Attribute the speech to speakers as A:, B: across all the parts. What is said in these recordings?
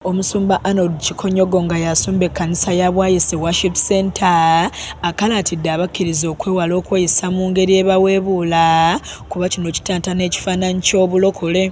A: Omusumba Arnold Kikonyogo nga y'asumba ekkanisa ya Bwayise Worship Center akalaatidde abakkiriza okwewala okweyisa mu ngeri ebaweebuula kuba kino kitantana ekifaananyi ky'obulokole.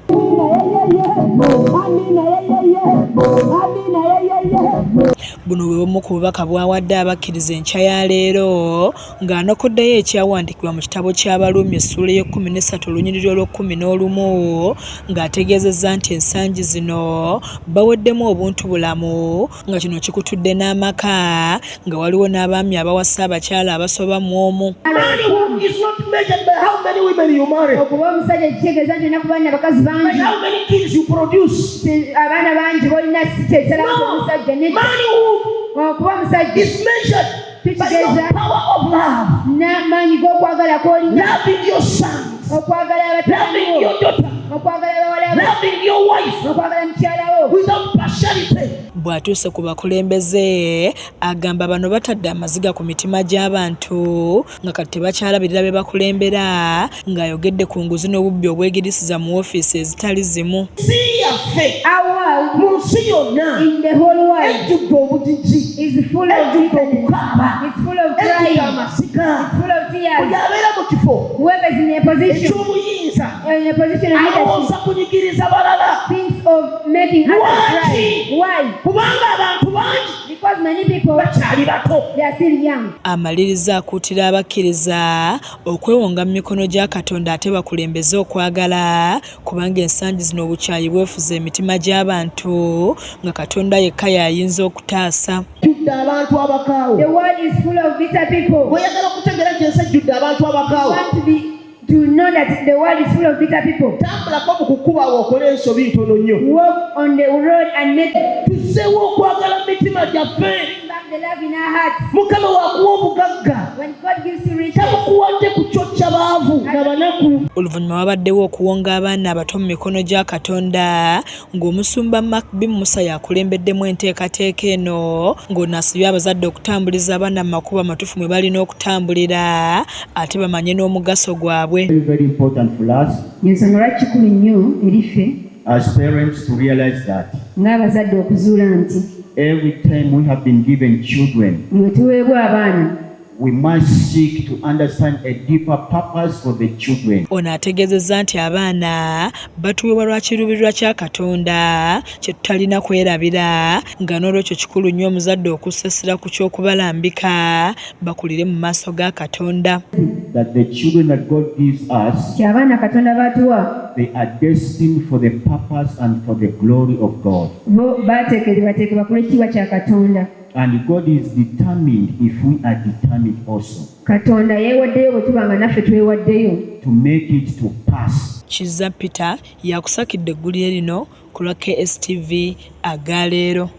A: Buno bwe bumu ku bubaka bw'awadde abakkiriza enkya ya leero ng'anokoddeyo ekyawandiikibwa mu kitabo ky'Abaruumi essuula ey'ekkumi n'essatu olunyiriri olw'ekkumi n'olumu ng'ategeezezza nti ensangi zino baweddemu obuntubulamu nga kino kikutudde n'amaka nga waliwo n'abaami abawasa abakyala abasoba mu omu.
B: Okuba omusajja kitegeeza nti olina kuba nabakazi bangi, abaana bangi bolina, si kyekisalawo omusajja. Okuba omusajja kitegeeza n'amaanyi g'okwagala kw'olina, okwagala abatabani, okwagala abawala, okwagala mukyala wo.
A: Bw'atuuse ku bakulembeze agamba bano batadde amaziga ku mitima gy'abantu nga kati tebakyalabirira be bakulembera, ng'ayogedde ku nguzi n'obubbi obwegirisiza mu woofiisi ezitali zimu.
C: Nsi yaffe mu nsi yonna ejjudde obugigi, ejjudde okukaaba, ejjudde amasika. Buli abeera mu kifo eky'obuyinza alowooza kunyigiriza balala. Lwaki? Kubanga abantu bangi bakyali bato.
A: Amaliriza akuutira abakkiriza okwewonga mu mikono gya Katonda ate bakulembeze okwagala kubanga ensangi zino obukyayi bwefuze emitima gy'abantu nga Katonda yekka y'ayinza okutaasa.
C: Ejjudde abantu abakaawu. Bw'oyagala okutegeera nti ensi ejjudde abantu abakaawu,
B: To know that the world is full of bitter people.
C: Tambulako mu kukuba awo okole ensobi ntono nnyo.
B: Walk on the road and make
C: Tuzzeewo okwagala mu mitima gyaffe.
B: Bring back the love in our hearts.
C: Mukama wakuwa obugagga,
B: When God gives you riches,
C: tabukuwadde kucocca baavu na banaku.
A: Oluvannyuma wabaddewo okuwonga abaana abato mu mikono gya Katonda ng'omusumba Mark B Musa yakulembeddemu enteekateeka eno, ng'ono asabye abazadde okutambuliza abaana mu makubo amatuufu mwe balina okutambulira ate bamanye n'omugaso gwabwe.
D: Very, very important for us
B: Ensonga lwaki kikulu nnyo eri ffe
D: as parents to realize that
B: ng'abazadde okuzuula nti
D: every time we have been given children,
B: bwe tuweebwa abaana,
D: we must seek to understand a deeper purpose for the children.
A: Ono ategeezezza nti abaana batuweebwa lwa kiruubirirwa kya Katonda kye tutalina kwerabira, nga n'olwekyo kikulu nnyo omuzadde okussa essira ku ky'okubalambika bakulire mu maaso ga Katonda.
D: That the children that God gives us,
B: nti abaana Katonda baatuwa,
D: they are destined for the purpose and for the glory of God.
B: Bo baateekerebwateekebwa ku lw'ekitiibwa kya Katonda.
D: And God is determined, if we are determined also,
B: Katonda yeewaddeyo bwe tuba nga naffe twewaddeyo,
D: to make it to pass.
A: Kizza Peter yakusakidde eggulire lino ku lwa KSTV agaleero.